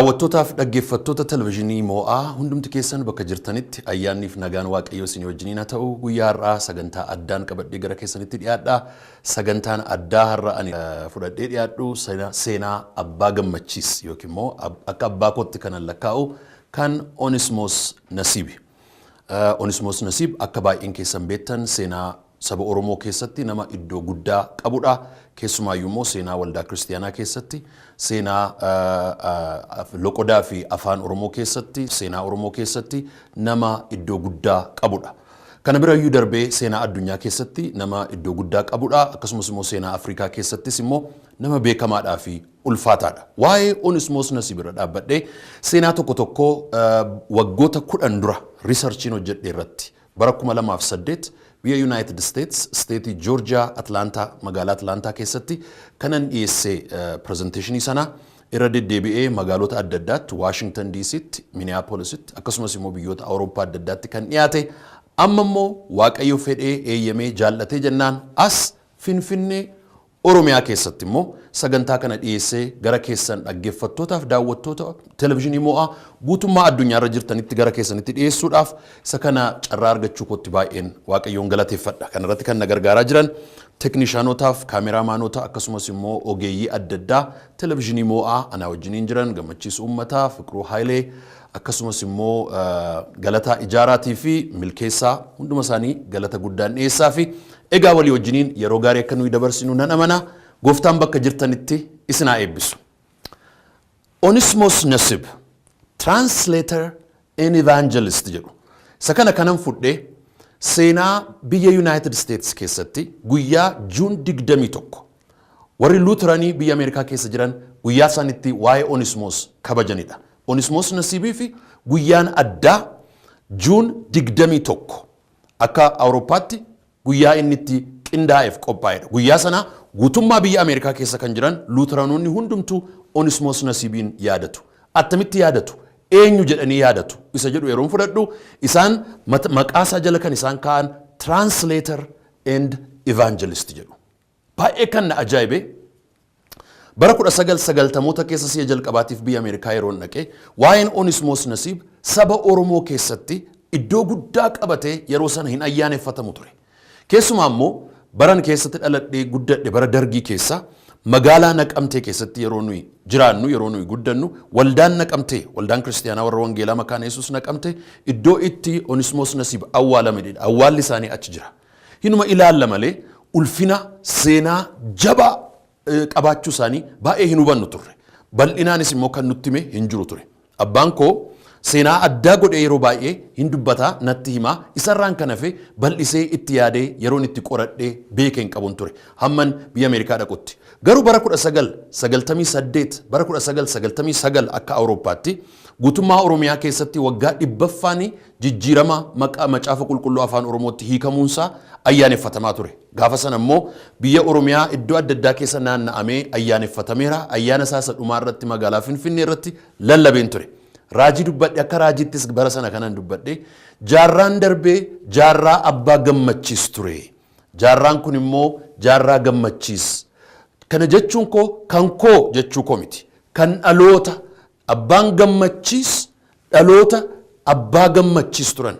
Daawwattootaaf dhaggeeffattoota televizyiinii Moo'aa, hundumti keessan bakka jirtanitti ayyaanniif nagaan Waaqayyoo isin wajjiniin haa ta'u. Guyyaa har'aa sagantaa addaan qabadhee gara keessanitti dhiyaadha. Sagantaan addaa har'a ani fudhadhee dhiyaadhu seenaa Abbaa Gammachiis yookiin immoo akka abbaa kootti kanan lakkaa'u kan Onismoos Nasiibi. Onismoos Nasiib akka baay'een keessan beektan seenaa saba Oromoo keessatti nama iddoo guddaa qabudha. Keessumaayyuu immoo seenaa waldaa kiristiyaanaa keessatti, seenaa loqodaa fi afaan Oromoo keessatti, seenaa Oromoo keessatti nama iddoo guddaa qabudha. Kana birayyuu darbee seenaa addunyaa keessatti nama iddoo guddaa qabudha. Akkasumas immoo seenaa Afrikaa keessattis immoo nama beekamaadhaa fi ulfaataadha. Waa'ee Onismoos Nasiib irra dhaabbadhee seenaa tokko tokko waggoota 10 dura researchiin hojjedhe irratti bara 2008 biyya United States, state Georgia, Atlanta, magaalaa Atlanta keessatti kanan dhiyeesse presentation sana irra deddeebi'ee magaalota adda addaatti, Washington DCtti, Minneapolisitti, akkasumas immoo biyyoota Awurooppaa adda addaatti kan dhiyaate, amma immoo Waaqayyo fedhee, eeyyamee, jaallatee jennaan as Finfinnee Oromiyaa keessatti immoo sagantaa kana dhiyeessee gara keessan dhaggeeffattootaaf daawwattoota televizyiinii Moo'aa guutummaa addunyaarra jirtanitti gara keessanitti dhiyeessuudhaaf isa kana carraa argachuu kootti baay'een Waaqayyoon galateeffadha. Kana irratti kan na gargaaraa jiran teeknishaanotaaf kaameraamaanota, akkasumas immoo ogeeyyii adda addaa televizyiinii Moo'aa anaa wajjiniin jiran, Gammachiis Uummataa, Fiqiruu Haayilee, akkasumas immoo Galataa Ijaaraatii fi Milkeessaa, hunduma isaanii galata guddaan dhiyeessaa fi egaa walii wajjiniin yeroo gaarii akka nuyi dabarsinu nan amana. Gooftaan bakka jirtanitti isin haa eebbisu. Onismos Nasib, Translator and Evangelist jedhu. Isa kana kanan fudhee seenaa biyya United States keessatti guyyaa June 21 warri Luuteranii biyya Ameerikaa keessa jiran guyyaa isaanitti waa'ee Onismos kabajanidha. Onismos Nasiibii fi guyyaan addaa June 21 akka Awurooppaatti guyyaa inni itti qindaa'eef qophaa'edha. Guyyaa sana guutummaa biyya Ameerikaa keessa kan jiran Luuteranoonni hundumtuu Onismos Nasiibiin yaadatu. Attamitti yaadatu? Eenyu jedhanii yaadatu? Isa jedhu yeroon fudhadhu, isaan maqaa isaa jala kan isaan kaa'an Translator and Evangelist jedhu. Baay'ee kan na ajaa'ibe, bara 1990moota keessa si'a jalqabaatiif biyya Ameerikaa yeroon dhaqe, waa'een Onismos Nasiib saba Oromoo keessatti iddoo guddaa qabatee yeroo sana hin ayyaaneffatamu ture. Keessumaa immoo baran keessatti dhaladhee guddadhe, bara Dargii keessa, magaalaa Naqamtee keessatti yeroo nuyi jiraannu, yeroo nuyi guddannu, waldaan Naqamtee, Waldaan Kiristiyaanaa Warra Wangeelaa Makaana Yesuus Naqamtee, iddoo itti Onismos Nasiib awwaalamanidha. Awwaalli isaanii achi jira. Hinuma ilaalla malee ulfina seenaa jabaa qabaachuu isaanii baay'ee hin hubannu turre. Bal'inaanis immoo kan nutti hime hin jiru ture. Abbaan koo seenaa addaa godhee yeroo baay'ee hin dubbataa, natti himaa, isarraan kan hafe bal'isee itti yaadee yeroon itti qoradhee beekee hin qabun ture hamman biyya Ameerikaa dhaqutti. Garuu bara 1998, bara 1999 akka Awurooppaatti guutummaa Oromiyaa keessatti waggaa 100ffaanii jijjiirama maqaa Macaafa Qulqulluu Afaan Oromootti hiikamuunsaa ayyaaneffatamaa ture. Gaafa sana immoo biyya Oromiyaa iddoo adda addaa keessa naanna'amee ayyaaneffatameera. Ayyaana isaa isa dhumaa irratti magaalaa Finfinnee irratti lallabeen ture. Raajii dubbadhe, akka raajiittis bara sana kanan dubbadhe, jaarraan darbee jaarraa Abbaa Gammachiis ture. Jaarraan kun immoo jaarraa Gammachiis. Kana jechuun koo kan koo jechuu koo miti. Kan dhaloota Abbaan Gammachiis, dhaloota Abbaa Gammachiis turan.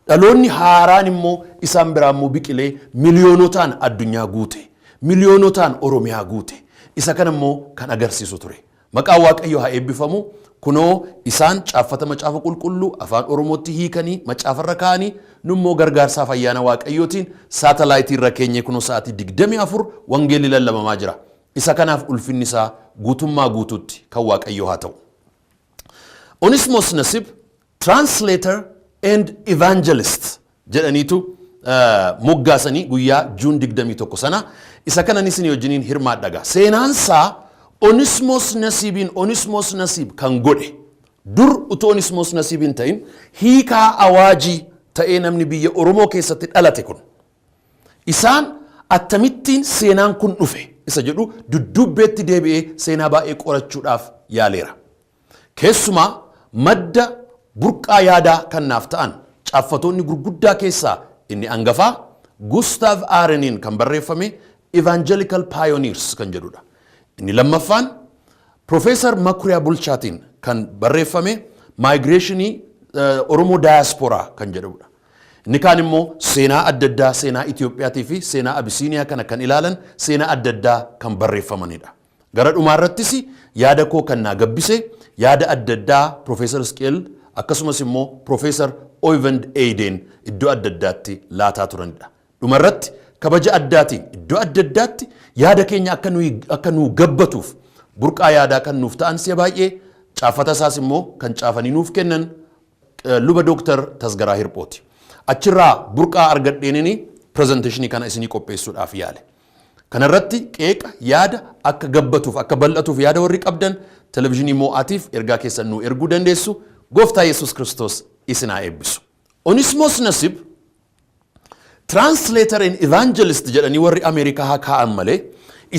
Dhaloonni haaraan immoo isaan biraa immoo biqilee miliyoonotaan addunyaa guute. Miliyoonotaan Oromiyaa guute. Isa kana immoo kan agarsiisu ture. Maqaan Waaqayyoo haa eebbifamu. Kunoo isaan caaffata Macaafa Qulqulluu Afaan Oromootti hiikanii macaafarra kaa'anii, nummoo gargaarsaaf ayyaana Waaqayyootiin saatalaayitii irra keenyee kunoo sa'aatii 24 wangeelli lallabamaa jira. Isa kanaaf ulfinni isaa guutummaa guutuutti kan Waaqayyoo haa ta'u. Onismos Nasib Translator and Evangelist jedhaniitu moggaasanii guyyaa June 21 sana. Isa kanan isin wajjiniin hirmaadhagaa. Seenaansaa Onismos Nasiibiin Onismos Nasiib kan godhe, dur utuu Onismos Nasiib hin ta'in hiikaa awaajii ta'ee namni biyya Oromoo keessatti dhalate kun, isaan akkamittiin seenaan kun dhufe isa jedhu dudduubbeetti deebi'ee seenaa baay'ee qorachuudhaaf yaaleera. Keessumaa madda burqaa yaadaa kan naaf ta'an caaffatoonni gurguddaa keessaa inni angafaa Gustav Aareniin kan barreeffame Evangelical Pioneers kan jedhudha. Inni lammaffaan Profeesar Makuriyaa Bulchaatiin kan barreeffame migration Oromoo diaspora kan jedhamudha. Inni kaan immoo seenaa adda addaa, seenaa Itiyoophiyaatii fi seenaa Abisiiniyaa kana kan ilaalan, seenaa adda addaa kan barreeffamanidha. Gara dhumaarrattis yaada koo kan naa gabbise yaada adda addaa Profeesar Isqeel akkasumas immoo Profeesar Oyvind Eideen iddoo adda addaatti laataa turanidha. Dhumarratti kabaja addaatiin iddoo adda addaatti yaada keenya akka nuu gabbatuuf burqaa yaadaa kan nuuf ta'an, si'a baay'ee caafata isaas immoo kan caafanii nuuf kennan luba Dooktar Tasgaraa Hirphooti. Achirraa burqaa argadheenini presentation kana isinii qopheessuudhaaf yaale. Kanarratti qeeqa, yaada akka gabbatuuf, akka bal'atuuf yaada warri qabdan televezyiinii Moo'aatiif ergaa keessan nuu erguu dandeessu. Gooftaa Yesuus Kiristoos isin haa eebbisu. Onismos Nasib translator and evangelist jedhanii warri Ameerikaa haa kaa'an malee,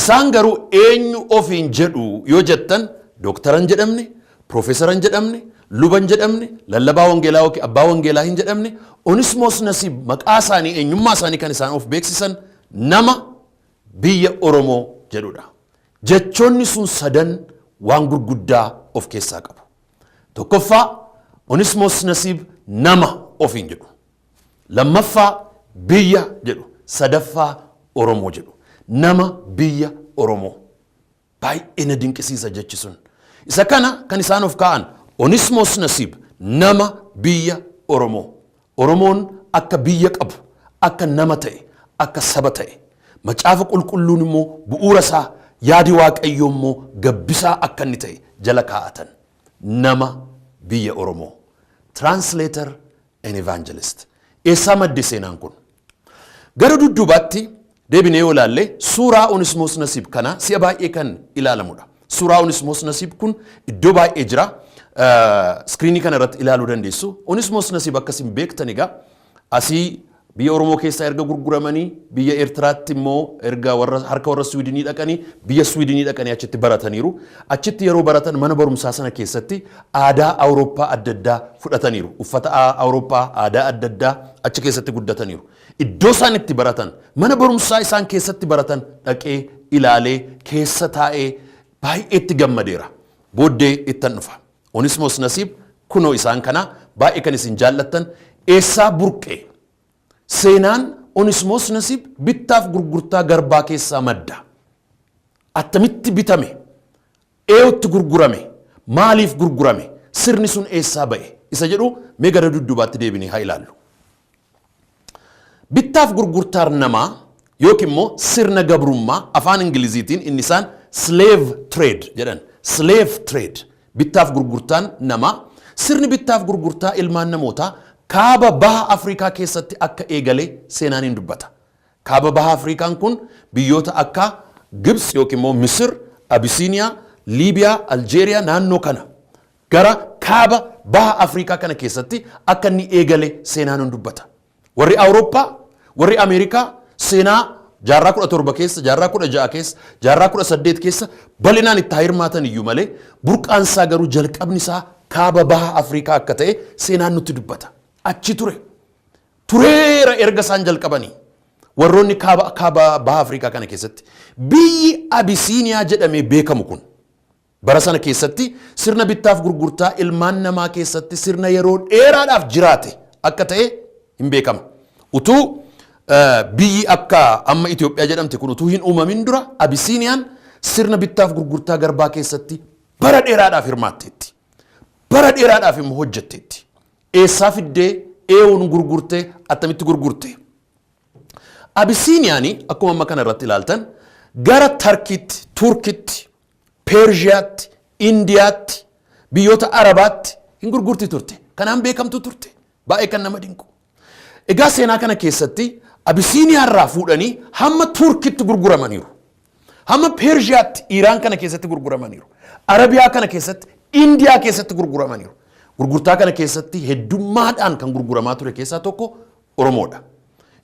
isaan garuu eenyu ofiin jedhu yoo jettan, dooktaran jedhamne, piroofeesaran jedhamne, luban jedhamne, lallabaa wangeelaa yookiin abbaa wangeelaa hin jedhamne. Onismos Nasib maqaa isaanii, eenyummaa isaanii kan isaan of beeksisan nama biyya Oromoo jedhudha. Jechoonni sun sadan waan gurguddaa of keessaa qabu. Tokkoffaa, Onismos Nasiib nama ofiin jedhu. Lammaffaa, biyya jedhu. Sadaffaa, Oromoo jedhu. Nama biyya Oromoo. Baay'ee na dinqisiisa jechi sun. Isa kana kan isaan of kaa'an Onismos Nasiib nama biyya Oromoo. Oromoon akka biyya qabu, akka nama ta'e, akka saba ta'e. Macaafa Qulqulluun immoo bu'uura isaa, yaadi Waaqayyoo immoo gabbisaa akka inni ta'e jala kaa'atan. Nama biyya Oromoo. Translator and evangelist. Eessaa madde seenaan kun? Gara dudduubaatti deebinee yoo ilaalle, suuraa Onismoos Nasiib kana si'a baay'ee kan ilaalamudha. Suuraa Onismoos Nasiib kun iddoo baay'ee jira. Screen kana irratti ilaaluu dandeessu. Onismoos Nasiib akkasiin beektan egaa asii biyya Oromoo keessaa erga gurguramanii biyya Eertiraatti immoo erga warra harka warra Swiidinii dhaqanii, biyya Swiidinii dhaqanii achitti barataniiru. Achitti yeroo baratan mana barumsaa sana keessatti aadaa Awurooppaa adda addaa fudhataniiru. Uffata Awurooppaa, aadaa adda addaa achi keessatti guddataniiru. Iddoo isaan itti baratan, mana barumsaa isaan keessatti baratan dhaqee ilaalee, keessa taa'ee baay'eetti gammadeera. Booddee ittan dhufa. Onismos Nasiib kunoo isaan kana baay'ee kan isin jaallattan eessaa burqee? Seenaan Onismos Nasiib bittaaf gurgurtaa garbaa keessaa madda. Attamitti bitame? Eeyutti gurgurame? Maaliif gurgurame? Sirni sun eessaa ba'e? Isa jedhu mee gara dudduubaatti deebinee haa ilaallu. Bittaaf gurgurtaan namaa yookiin immoo sirna gabrummaa, afaan Ingiliziitiin inni isaan slave trade jedhan. Slave trade, bittaaf gurgurtaan namaa, sirni bittaaf gurgurtaa ilmaan namootaa kaaba baha Afrikaa keessatti akka eegale seenaan hin dubbata. Kaaba baha Afrikaan kun biyyoota akka Gibs yookiin immoo Misir, Abisiiniyaa, Liibiyaa, Aljeeriyaa, naannoo kana gara kaaba baha Afrikaa kana keessatti akka inni eegale seenaan hin dubbata. Warri Awurooppaa, warri Ameerikaa seenaa jaarraa 17 keessa, jaarraa 16 keessa, jaarraa 18 keessa bal'inaan itti haa hirmaatan iyyuu malee, burqaan isaa garuu jalqabni isaa kaaba baha Afrikaa akka ta'e seenaan nutti dubbata. Achi ture. Tureera erga isaan jalqabanii. Warroonni kaaba baha Afrikaa kana keessatti biyyi Abisiiniyaa jedhamee beekamu kun bara sana keessatti sirna bittaaf gurgurtaa ilmaan namaa keessatti sirna yeroo dheeraadhaaf jiraate akka ta'e hin beekama. Utuu biyyi akka amma Itoophiyaa jedhamte kun utuu hin uumamin dura Abisiiniyaan sirna bittaaf gurgurtaa garbaa keessatti bara dheeraadhaaf hirmaatteetti. Bara dheeraadhaaf immoo hojjetteetti. Eessaa fiddee, eewuun gurgurtee, attamitti gurgurte? Abisiiniyaani akkuma amma kana irratti ilaaltan gara Tarkiitti, Turkitti, Peershiyaatti, Indiyaatti, biyyoota Arabaatti hin gurgurti turte. Kanaan beekamtu turte. Baay'ee kan nama dinqu. Egaa seenaa kana keessatti Abisiiniyaarraa fuudhanii hamma Turkitti gurguramaniiru. Hamma Peershiyaatti, Iiraan kana keessatti gurguramaniiru. Arabiyaa kana keessatti, Indiyaa keessatti gurguramaniiru. Gurgurtaa kana keessatti heddummaadhaan kan gurguramaa ture keessaa tokko Oromoodha.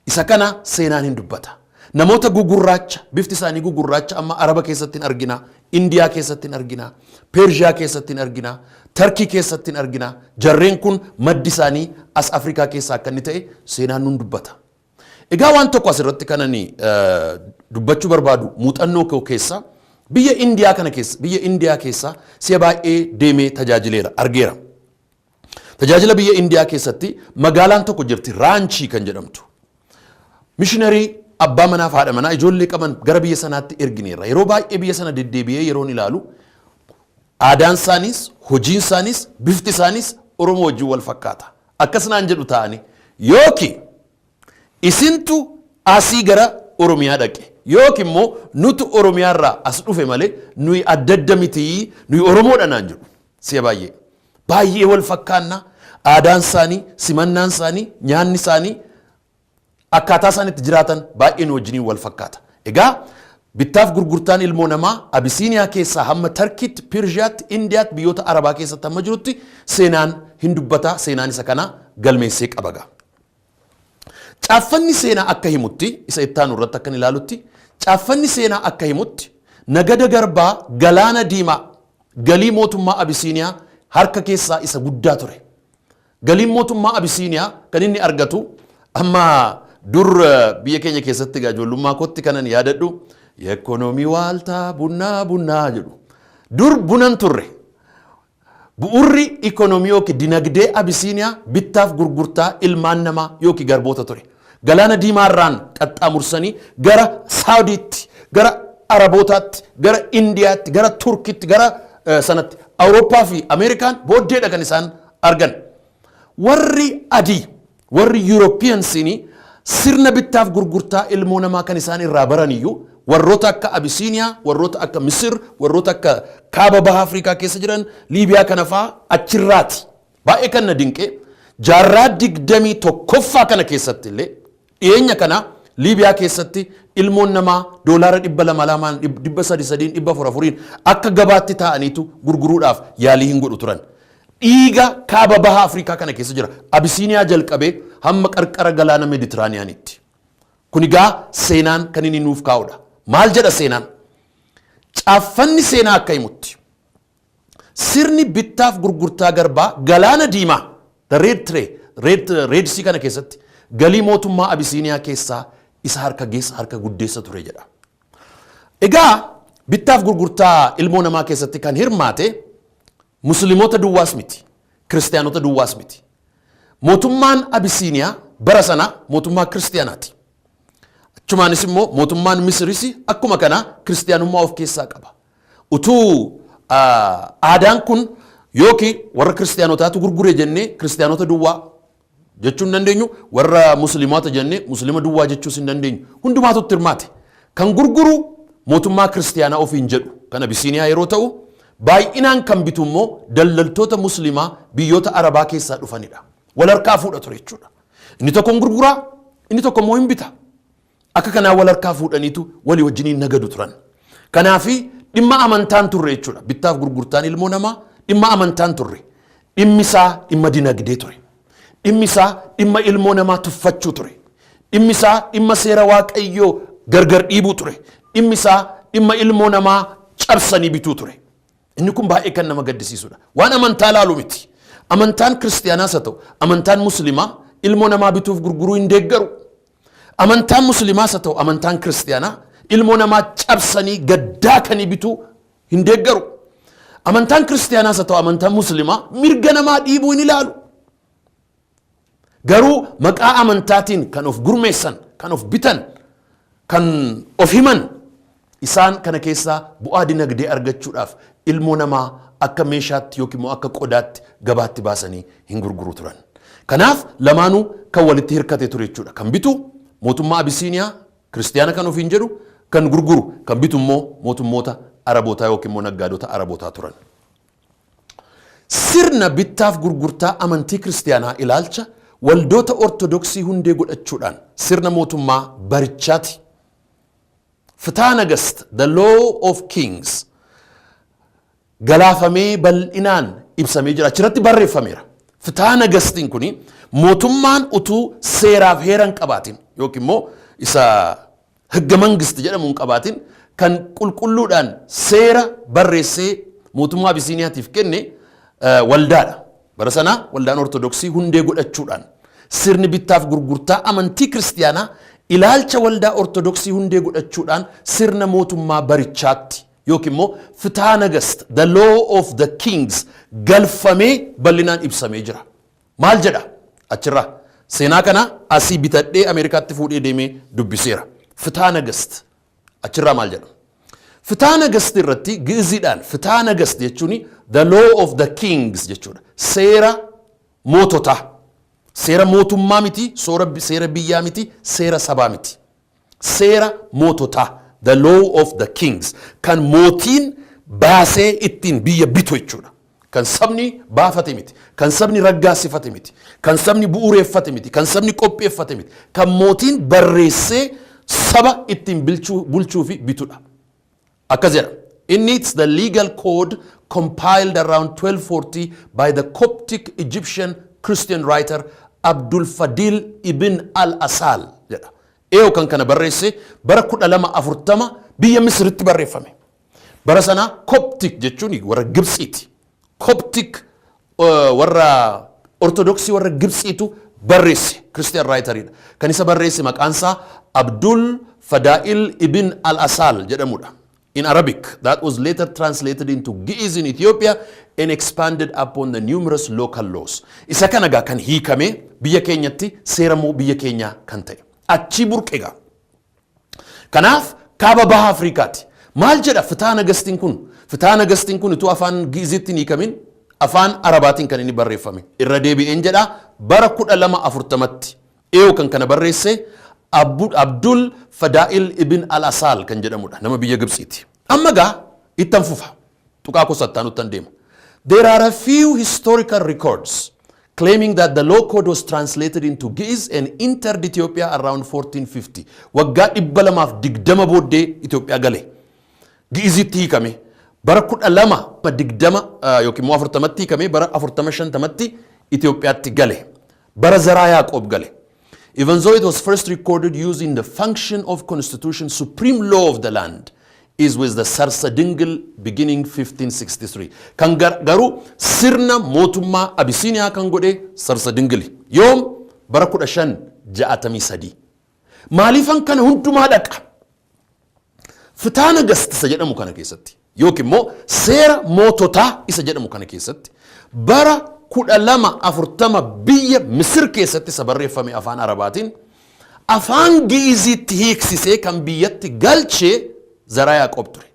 Isa kana seenaan hin dubbata. Namoota gugurraacha, bifti isaanii gugurraacha amma Araba keessatti hin argina, Indiyaa keessatti hin argina, Peershiyaa keessatti hin argina, Tarkii keessatti hin argina. Jarreen kun maddi isaanii as Afrikaa keessaa akka inni ta'e seenaan nun dubbata. Egaa waan tokko asirratti kan ani dubbachuu barbaadu, muuxannoo koo keessa Biyya Indiyaa kana keessa, biyya Indiyaa keessa si'a baay'ee deemee tajaajileera, argeera. Tajaajila biyya Indiyaa keessatti magaalaan tokko jirti, Raanchii kan jedhamtu. Mishiinarii abbaa manaaf haadha manaa ijoollee qaban gara biyya sanaatti ergineerra. Yeroo baay'ee biyya sana deddeebi'ee yeroon ilaalu, aadaan isaaniis, hojiin isaaniis, bifti isaaniis Oromoo wajjin wal fakkaata. Akkas naan jedhu ta'anii, yookiin isintu asii gara Oromiyaa dhaqe, yookiin immoo nutu Oromiyaa irraa as dhufe malee nuyi adda adda mitii, nuyi Oromoodha naan jedhu. Si'a baay'ee. Baay'ee wal fakkaanna. Aadaan isaanii, simannaan isaanii, nyaanni isaanii, akkaataa isaan itti jiraatan baay'ee nu wajjiniin wal fakkaata. Egaa bittaaf gurgurtaan ilmoo namaa Abisiiniyaa keessaa hamma Tarkiitti, Pirshiyaatti, Indiyaatti, biyyoota Arabaa keessatti hamma jirutti seenaan hin dubbataa, seenaan isa kana galmeessee qaba. Caaffanni seenaa akka himutti, isa ittaanu irratti akkan ilaalutti, caaffanni seenaa akka himutti nagada garbaa Galaana Diimaa galii mootummaa Abisiiniyaa harka keessaa isa guddaa ture. Galiin mootummaa Abisiiniyaa kan inni argatu, amma dur biyya keenya keessatti egaa ijoollummaa kootti kanan yaadadhu, "የኢኮኖሚ ዋልታ ቡና ቡና" jedhu. Dur bunan turre. Bu'urri ikonomii yookiin dinagdee Abisiiniyaa bittaaf gurgurtaa ilmaan namaa yookiin garboota ture. Galaana Diimaarraan qaxxaamursanii gara Saawudiitti, gara Arabootaatti, gara Indiyaatti, gara Turkitti, gara sanatti Awurooppaa fi Ameerikaan booddeedha kan isaan argan. Warri adii, warri Yuuroopiyansiinii sirna bittaaf gurgurtaa ilmoo namaa kan isaan irraa baran iyyuu warroota akka Abisiiniyaa, warroota akka Misir, warroota akka kaaba baha Afrikaa keessa jiran, Liibiyaa kana fa'aa achirraati. Baay'ee kan na dinqe, jaarraa 21ffaa kana keessatti illee dhiyeenya kana Liibiyaa keessatti ilmoon namaa doolaara 200 lamaan, 300 sadiin, 400 afuriin akka gabaatti taa'aniitu gurguruudhaaf yaalii hin godhu turan. Dhiiga kaaba baha Afrikaa kana keessa jira. Abisiiniyaa jalqabee hamma qarqara galaana Meeditiraaniyaanitti. Kun egaa seenaan kan inni nuuf kaa'udha. Maal jedha seenaan? Caaffanni seenaa akka himutti sirni bittaaf gurgurtaa garbaa Galaana Diimaa, the Red Trade, Red Sea kana keessatti galii mootummaa Abisiiniyaa keessaa isa harka geessa, harka guddeessa ture jedha. Egaa bittaaf gurgurtaa ilmoo namaa keessatti kan hirmaate Musliimoota duwwaas miti, Kiristaanota duwwaas miti. Mootummaan Abisiiniyaa bara sana mootummaa Kiristaanaati. Achumaanis immoo mootummaan Misiris akkuma kana Kiristaanummaa of keessaa qaba. Utuu aadaan kun yookiin warra Kiristaanotaatu gurgure jennee Kiristaanota duwwaa jechuu hin dandeenyu, warra Musliimota jennee Musliima duwwaa jechuus hin dandeenyu. Hundumaatu itti hirmaate. Kan gurguru mootummaa Kiristaanaa ofiin jedhu kan Abisiiniyaa yeroo ta'u, baay'inaan kan bitu immoo daldaltoota Musliimaa biyyoota Arabaa keessaa dhufanidha. Wal harkaa fuudha ture jechuudha. Inni tokko hin gurguraa, inni tokko immoo hin bita. Akka kanaa wal harkaa fuudhaniitu walii wajjiniin nagadu turan. Kanaafi dhimma amantaan turre jechuudha. Bittaaf gurgurtaan ilmoo namaa dhimma amantaan turre. Dhimmi isaa dhimma dinagdee ture. Dhimmi isaa dhimma ilmoo namaa tuffachuu ture. Dhimmi isaa dhimma seera Waaqayyoo gargar dhiibuu ture. Dhimmi isaa dhimma ilmoo namaa cabsanii bituu ture. Inni kun baay'ee kan nama gaddisiisudha. Waan amantaa laalu miti. Amantaan Kiristiyaanaas haa ta'u, amantaan Musliimaa ilmoo namaa bituuf gurguruu hin deeggaru. Amantaan Musliimaas haa ta'u, amantaan Kiristiyaanaa ilmoo namaa cabsanii gaddaakanii bituu hin deeggaru. Amantaan Kiristiyaanaas haa ta'u, amantaan Musliimaa mirga namaa dhiibuu hin ilaalu. Garuu maqaa amantaatiin kan of gurmeessan, kan of bitan, kan of himan, isaan kana keessaa bu'aa dinagdee argachuudhaaf ilmoo namaa akka meeshaatti yookiin immoo akka qodaatti gabaatti baasanii hin gurguru turan. Kanaaf lamaanuu kan walitti hirkate ture jechuudha. Kan bitu mootummaa Abisiiniyaa Kiristiyaana kan ofiin jedhu, kan gurguru, kan bitu immoo mootummoota Arabootaa yookiin immoo naggaadota Arabootaa turan. Sirna bittaaf gurgurtaa amantii Kiristiyaanaa ilaalcha waldoota Ortodoksii hundee godhachuudhaan sirna mootummaa barichaati. Fitaa Nagast, The Law of Kings, galaafamee bal'inaan ibsamee jira. Achirratti barreeffameera. Fitaa Nagastiin kuni mootummaan utuu seeraaf heera hin qabaatin yookiin immoo isa ህገ መንግስት jedhamu hin qabaatin kan qulqulluudhaan seera barreessee mootummaa Abisiiniyaatiif kenne waldaadha. Bara sana waldaan Ortodoksii hundee godhachuudhaan sirni bittaaf gurgurtaa amantii Kiristiyaanaa ilaalcha waldaa Ortodoksii hundee godhachuudhaan sirna mootummaa barichaatti yookiin immoo Fitaa Nagast, the law of the kings, galfamee bal'inaan ibsamee jira. Maal jedha achirraa? Seenaa kana asii bitadhee Ameerikaatti fuudhee deemee dubbiseera. Fitaa Nagast achirraa maal jedha? Fitaa Nagast irratti Gi'iziidhaan Fitaa Nagast jechuun the law of the kings jechuudha. Seera moototaa. Seera mootummaa miti, seera biyyaa miti, seera sabaa miti. Seera moototaa, the law of the kings, kan mootiin baasee ittiin biyya bitu jechuudha. Kan sabni baafate miti, kan sabni raggaasifate miti, kan sabni bu'uureeffate miti, kan sabni qopheeffate miti, kan mootiin barreessee saba ittiin bulchuu fi bitudha. Akkas jedha. Inni it's the legal code compiled around 1240 by the Coptic Egyptian Christian writer Abdul Fadil ibn al-Asal jedha. Eeyo kan kana barreesse bara 1240 biyya Misiritti barreeffame. Bara sana Coptic jechuun warra Gibxiiti. Coptic warra Ortodoksii warra Gibxiitu barreesse, Christian writeridha. Kan isa barreesse maqaan isaa Abdul Fadail ibn al-Asal jedhamudha. In Arabic, that was later translated into Ge'ez in Ethiopia and expanded upon the numerous local laws. Isa kana gaa kan hiikame biyya keenyatti seera moo biyya keenyaa kan ta'e. Achii burqe gaa. Kanaaf kaaba baha Afrikaati. Maal jedha Fitaa Nagastiin kun? Fitaa Nagastiin kun utuu afaan Gi'izitti hin hiikamin afaan Arabaatiin kan inni barreeffame. Irra deebi'een jedha, bara 1240tti. Eeyo kan kana barreesse Abdul Fadaa'il ibn al-Asaal kan jedhamudha. Nama biyya Gibxiiti. Amma gaa ittan fufa. Tuqaa kosattaan uttan deema. There are a few historical records claiming that the law code was translated into Ge'ez and entered Ethiopia around 1450. Waggaa 220 booddee Itoophiyaa gale. Gi'izitti hiikame. Bara 1220 yookiin immoo 40tti hiikame, bara 40 50tti Itoophiyaatti gale. Bara Zaraa Yaaqoob gale. Even though it was first recorded using the function of constitution, supreme law of the land is with the Sarsa Dingil beginning 1563. Kan garuu sirna mootummaa Abisiiniyaa kan godhe Sarsa Dingili. Yoom? Bara 1563. Maaliifan kana hundumaa dhaqa? Fitaa Nagast isa jedhamu kana keessatti yookiin immoo seera moototaa isa jedhamu kana keessatti bara 1240 biyya Misir keessatti isa barreeffame afaan Arabaatiin afaan Gi'iziitti hiiksisee kan biyyatti galchee Zaraa Yaaqoob ture.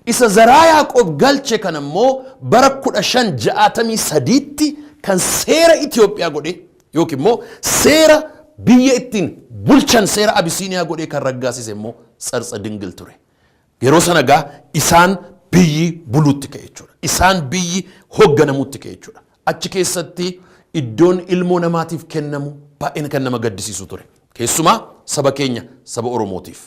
Isa Zaraa Yaaqoob galche kan immoo bara 1563tti kan seera Itoophiyaa godhe yookiin immoo seera biyya ittiin bulchan, seera Abisiiniyaa godhee kan raggaasise immoo Tsartsa Dingil ture. Yeroo sana gaa isaan biyyi buluutti ka'e jechuudha. Isaan biyyi hoogganamuutti ka'e jechuudha. Achi keessatti iddoon ilmoo namaatiif kennamu baay'ee kan nama gaddisiisu ture. Keessumaa saba keenya, saba Oromootiif.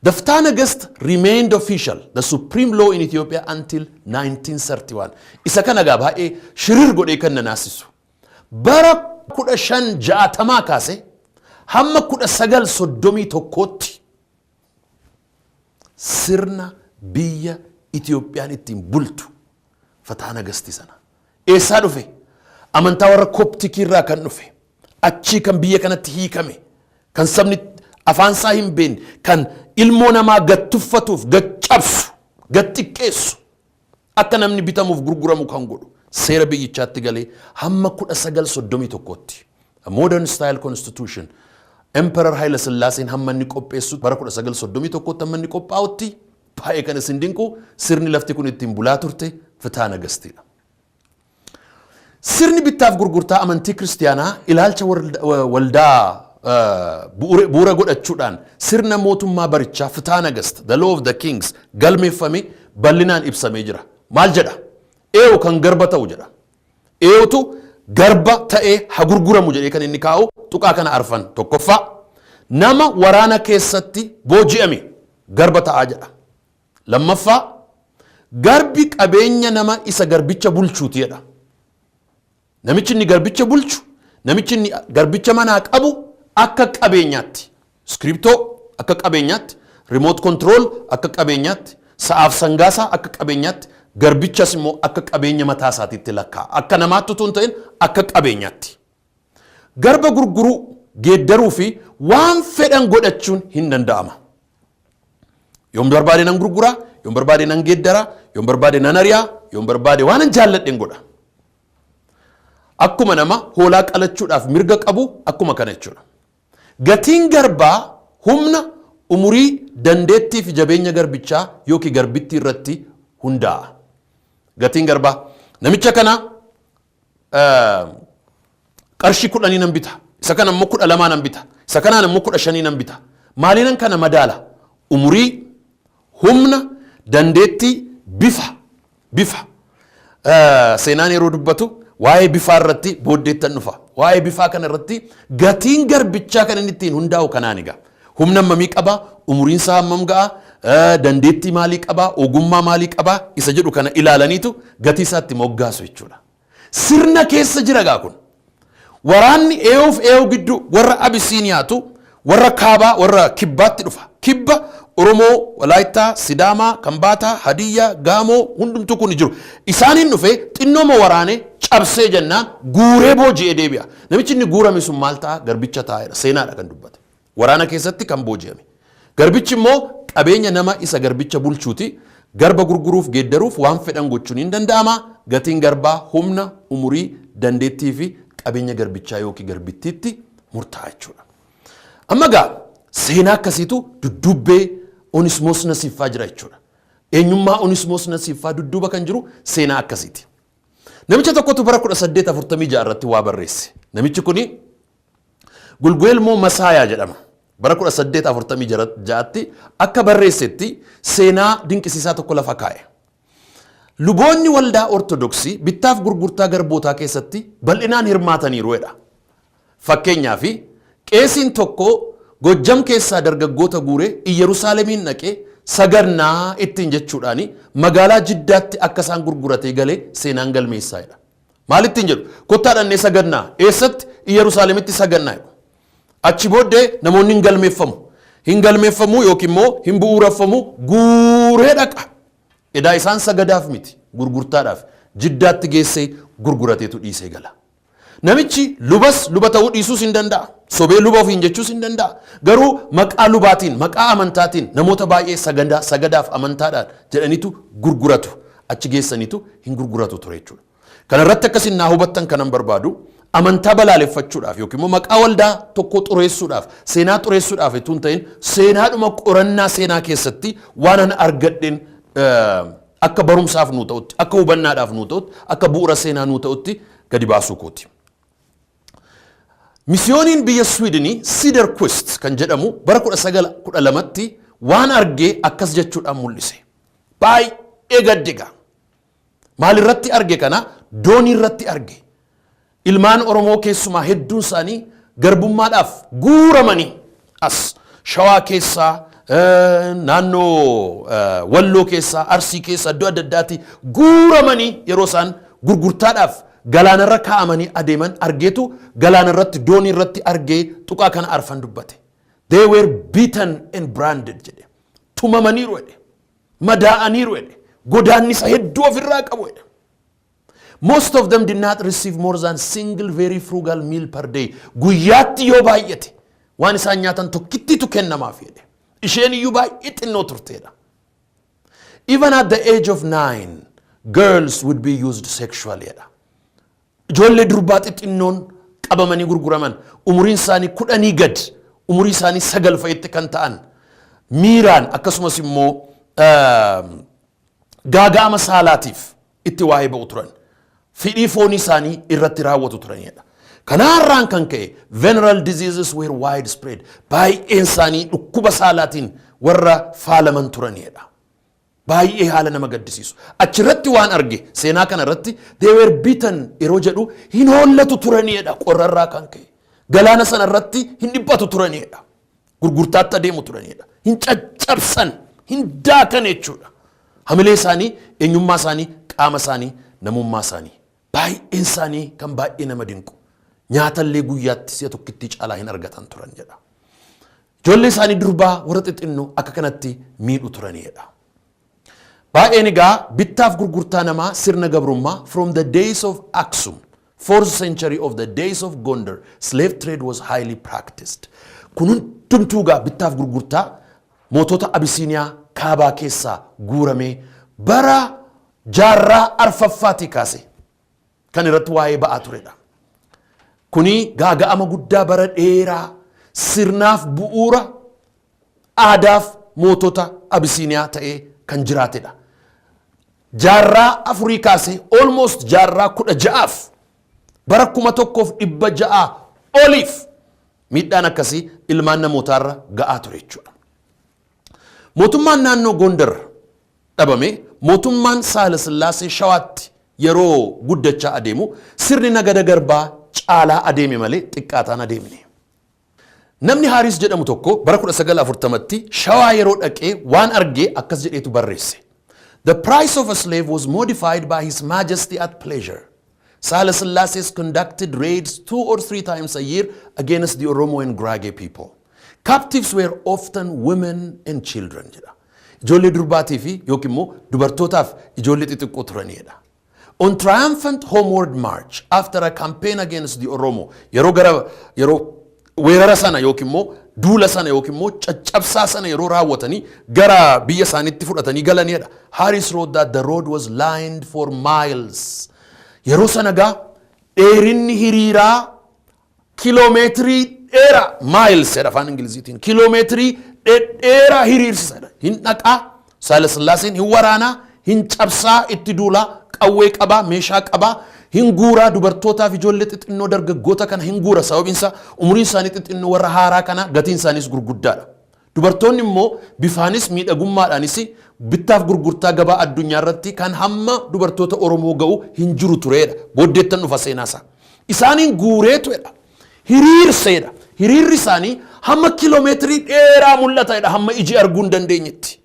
The Fita Nagast remained official, the supreme law in Ethiopia until 1931. Isa kana gaa baay'ee shirir godhee kan na naasisu. Bara 1560 kaase hamma 1931tti sirna biyya Itoophiyaan ittiin bultu Fataa Nagasti sana. Eessaa dhufe? Amantaa warra Kooptikii irraa kan dhufe. Achii kan biyya kanatti hiikame. Kan sabni afaansaa hin beekne, kan ilmoo namaa gad tuffatuuf, gad cabsu, gad xiqqeessu, akka namni bitamuuf gurguramu kan godhu seera biyyichaatti galee hamma 1931tti. A modern style constitution Emperor Haile Sillaaseen hamma inni qopheessu, bara 1931tti hamma inni qophaa'utti, baay'ee kan isin dinqu sirni lafti kun ittiin bulaa turte Fitaa Nagastiidha. Sirni bittaaf gurgurtaa amantii kiristiyaanaa ilaalcha waldaa bu'uura godhachuudhaan sirna mootummaa barichaa Fitaa Nagast, the law of the kings, galmeeffame bal'inaan ibsamee jira. Maal jedha? Eewu kan garba ta'u jedha. Eewutu garba ta'ee haa gurguramu jedhee kan inni kaa'u tuqaa kana arfan. Tokkoffaa, nama waraana keessatti booji'ame garba ta'aa jedha. Lammaffaa, garbi qabeenya nama isa garbicha bulchuuti jedha. Namichi inni garbicha bulchu, namichi inni garbicha manaa qabu akka qabeenyaatti, iskiriptoo akka qabeenyaatti, remote control akka qabeenyaatti, sa'aaf sangaasaa akka qabeenyaatti, garbichas immoo akka qabeenya mataa isaatiitti lakkaa'a. Akka namaatti utuu hin ta'in akka qabeenyaatti. Garba gurguruu, geeddaruu fi waan fedhan godhachuun hin danda'ama. Yoom barbaade nan gurguraa, Yoon barbaade nan geeddara, yoon barbaade nan ari'a, yoon barbaade waan an jaalladhen godha. Akkuma nama hoolaa qalachuudhaaf mirga qabu, akkuma kana jechuudha. Gatiin garbaa humna, umurii, dandeettii fi jabeenya garbichaa yookiin garbittii irratti hundaa'a. Gatiin garbaa namicha kana qarshii 10 nan bita. Isa kana immoo 12 nan bita. Isa kanaan immoo 15 nan bita. Maaliinan kana madaala? Umurii, humna, dandeettii, bifa. Bifa. Seenaan yeroo dubbatu waa'ee bifaa irratti booddeettan dhufa. Waa'ee bifaa kana irratti gatiin garbichaa kan inni ittiin hundaa'u kanaan egaa. Humna hammamii qaba? Umuriin isaa hammam ga'a? Dandeettii maalii qaba? Ogummaa maalii qaba? Isa jedhu kana ilaalaniitu gatii isaatti moggaasu jechuudha. Sirna keessa jira gaa kun. Waraanni eeyoof eeyoo gidduu warra Abisiiniyaatu warra kaabaa, warra kibbaatti dhufa. Kibba Oromoo, Walaayittaa, Sidaamaa, Kambaataa, Hadiyyaa, Gaamoo hundumtuu kun jiru. Isaaniin dhufee xinnooma waraanee cabsee jennaan guuree booji'ee deebi'a. Namichi inni guurame sun maal ta'a? Garbicha taa'edha. Seenaadha kan dubbate. Waraana keessatti kan booji'ame. Garbichi immoo qabeenya nama isa garbicha bulchuuti. Garba gurguruuf, geeddaruuf, waan fedhan gochuun hin danda'ama. Gatiin garbaa humna, umurii, dandeettii fi qabeenya garbichaa yookiin garbittiitti murtaa'a jechuudha. Amma gaa seenaa akkasiitu dudduubbee Onismoos Nasiiffaa jira jechuudha. Eenyummaa Onismoos Nasiiffaa dudduuba kan jiru seenaa akkasiiti. Namicha tokkotu bara 1846 irratti waa barreesse. Namichi kuni Gulguelmoo Masaayaa jedhama. Bara 1846tti akka barreessetti seenaa dinqisiisaa tokko lafa kaa'e. Luboonni waldaa Ortodoksii bittaaf gurgurtaa garbootaa keessatti bal'inaan hirmaataniiru jedha. Fakkeenyaaf, qeesiin tokko Gojjam keessaa dargaggoota guuree Iyyerusaalemiin dhaqee sagadnaa ittiin jechuudhaan magaalaa Jiddaatti akka isaan gurguratee galee seenaan galmeessaa jedha. Maal ittiin jedhu? Kottaa dhannee sagadnaa. Eessatti? Iyyerusaalemitti sagadnaa jedhu. Achi booddee namoonni hin galmeeffamu. Hin galmeeffamu yookiin immoo hin bu'uuraffamu, guuree dhaqa. Edaa isaan sagadaaf miti, gurgurtaadhaaf Jiddaatti geessee gurgurateetu dhiisee gala. Namichi lubas luba ta'uu dhiisuus hin danda'a. Sobee luba ofiin jechuus hin danda'a. Garuu maqaa lubaatiin, maqaa amantaatiin namoota baay'ee sagadaaf amantaadhaan jedhaniitu gurguratu. Achi geessaniitu hin gurguratu ture jechuudha. Kana irratti akkasin naa hubattan kanan barbaadu, amantaa balaaleffachuudhaaf yookiin immoo maqaa waldaa tokko xureessuudhaaf, seenaa xureessuudhaaf ittuu hin ta'in, seenaadhuma qorannaa seenaa keessatti waan an argadheen akka barumsaaf nuu ta'utti, akka hubannaadhaaf nuu ta'utti, akka bu'uura seenaa nuu ta'utti gadi baasuu kooti. Misiyooniin biyya Swiidinii Cederquist kan jedhamu bara 1912tti waan argee akkas jechuudhaan mul'ise. Baay'ee gaddiga. Maal irratti arge kana? Doonii irratti arge. Ilmaan Oromoo keessumaa hedduun isaanii garbummaadhaaf guuramanii as Shawaa keessaa, naannoo Walloo keessaa, Arsii keessaa, iddoo adda addaatti guuramanii yeroo isaan gurgurtaadhaaf galaanarra kaa'amanii adeeman argeetu, galaanarratti doonii irratti argee tuqaa kana arfan dubbate. "They were beaten and branded" jedhe. Tumamaniiru jedhe. Madaa'aniiru jedhe. Godaannisa hedduu ofirraa qabu jedhe. "Most of them did not receive more than single very frugal meal per day." Guyyaatti yoo baay'ate waan isaan nyaatan tokkittitu kennamaaf jedhe. Isheen iyyuu baay'ee xinnoo turteedha. "Even at the age of 9, girls would be used sexually" jedha. Ijoollee durbaa xixinnoon qabamanii gurguraman, umuriin isaanii 10 gad, umurii isaanii 9 fa'itti kan ta'an, miiraan akkasumas immoo gaaga'ama saalaatiif itti waa'ee ba'u turan. Fedhii foonii isaanii irratti raawwatu turanidha. Kanaarraan kan ka'e venereal diseases were widespread. Baay'een isaanii dhukkuba saalaatiin warra faalaman turanidha. Baay'ee haala nama gaddisiisu. Achirratti waan arge, seenaa kana irratti, "they were beaten" yeroo jedhu hin hollatu turanidha qorrarraa kan ka'e. Galaana sana irratti hin dhiphatu turanidha. Gurgurtaatti adeemu turanidha. Hin caccabsan, hin daakan jechuudha. Hamilee isaanii, eenyummaa isaanii, qaama isaanii, namummaa isaanii. Baay'een isaanii kan baay'ee nama dinqu. Nyaatallee guyyaatti si'a tokkitti caalaa hin argatan turan jedha. Ijoollee isaanii durbaa warra xixinnoo akka kanatti miidhu turanidha. Baay'een egaa bittaaf gurgurtaa namaa, sirna gabrummaa, from the days of Aksum, fourth century of the days of Gondar, slave trade was highly practiced. Kun hundumtuu egaa bittaaf gurgurtaa mootota Abisiiniyaa Kaabaa keessaa guuramee bara jaarraa arfaffaatii kaase kan irratti waa'ee ba'aa turedha. Kuni gaaga'ama guddaa bara dheeraa sirnaaf bu'uura aadaaf mootota Abisiiniyaa ta'ee kan jiraatedha. Jaarraa afurii kaasee almost jaarraa 16f, bara 1600 oliif miidhaan akkasii ilmaan namootaarra ga'aa ture jechuudha. Mootummaan naannoo Gondar dhabame, mootummaan Saala Sillaasee Shawaatti yeroo guddachaa adeemu, sirni nagada garbaa caalaa adeeme malee xiqqaataan adeemne. Namni Haaris jedhamu tokko bara 1940tti Shawaa yeroo dhaqee waan argee akkas jedheetu barreesse. "The price of a slave was modified by His Majesty at pleasure. Sahle Selassie conducted raids two or three times a year against the Oromo and Gurage people. Captives were often women and children," jedha. Ijoollee durbaatii fi yookiin immoo dubartootaaf ijoollee xixiqqoo turanidha. "On triumphant homeward march after a campaign against the Oromo," yeroo gara yeroo weerara sana yookiin immoo duula sana yookiin immoo caccabsaa sana yeroo raawwatanii gara biyya isaaniitti fudhatanii galanidha. "Harris wrote that the road was lined for miles." Yeroo sana gaa dheerinni hiriiraa kiloomeetirii dheeraa, miles jedha afaan Ingiliziitiin, kiloomeetirii dhedheeraa hiriirsisadha. Hin dhaqaa Saala Sillaaseen, hin waraanaa, hin cabsaa, itti duulaa, qawwee qabaa, meeshaa qabaa, hin guuraa, dubartootaaf ijoollee xixinnoo dargaggoota kana hin guura. Sababiin isaa umuriin isaanii xixinnoo, warra haaraa kana gatiin isaaniis gurguddaadha. Dubartoonni immoo bifaanis miidhagummaadhaanis bittaaf gurgurtaa gabaa addunyaa irratti kan hamma dubartoota Oromoo ga'u hin jiru tureedha. Booddeettan dhufa seenaasaa. Isaaniin guureetudha. Hiriirseedha. Hiriirri isaanii hamma kiloomeetirii dheeraa mul'ataadha, hamma iji arguu hin dandeenyetti.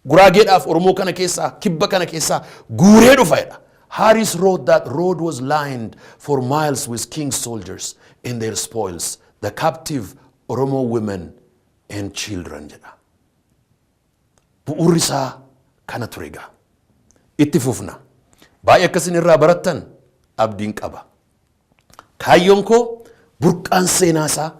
Guraageedhaaf Oromoo kana keessaa, kibba kana keessaa guuree dhufeedha. Harris wrote that road was lined for miles with king's soldiers and their spoils, the captive Oromo women and children, jedha. Bu'uurri isaa kana ture egaa. Itti fufna. Baay'ee akkasin irraa barattan abdiin qaba. Kaayyoon koo burqaan seenaa isaa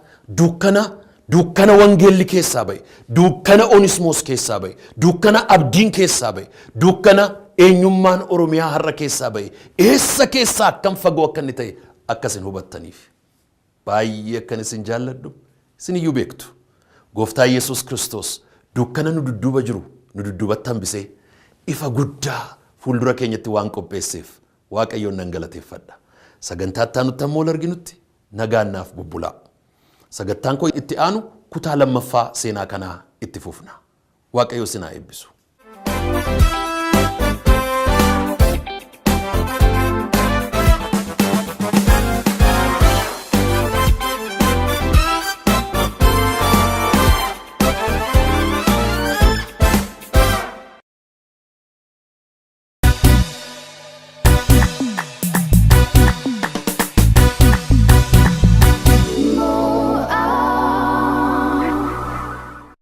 dukkana wangeelli keessaa ba'e, dukkana Onismoos keessaa ba'e, dukkana abdiin keessaa ba'e, dukkana eenyummaan Oromiyaa har'a keessaa ba'e, eessa keessaa akkam fagoo akka inni ta'e akkasin hubattaniif. Baay'ee akkan isin jaalladhu isin iyyuu beektu. Gooftaa Yesuus Kiristoos dukkana nu dudduuba jiru nu dudduubatti hambisee ifa guddaa fuuldura keenyatti waan qopheesseef Waaqayyoon nan galateeffadha. Sagantaa itti aanutti ammoo wal arginutti nagaan naaf bubbulaa. Sagantaan koo itti aanu kutaa lammaffaa seenaa kanaa itti fufna. Waaqayyo isin haa eebbisu.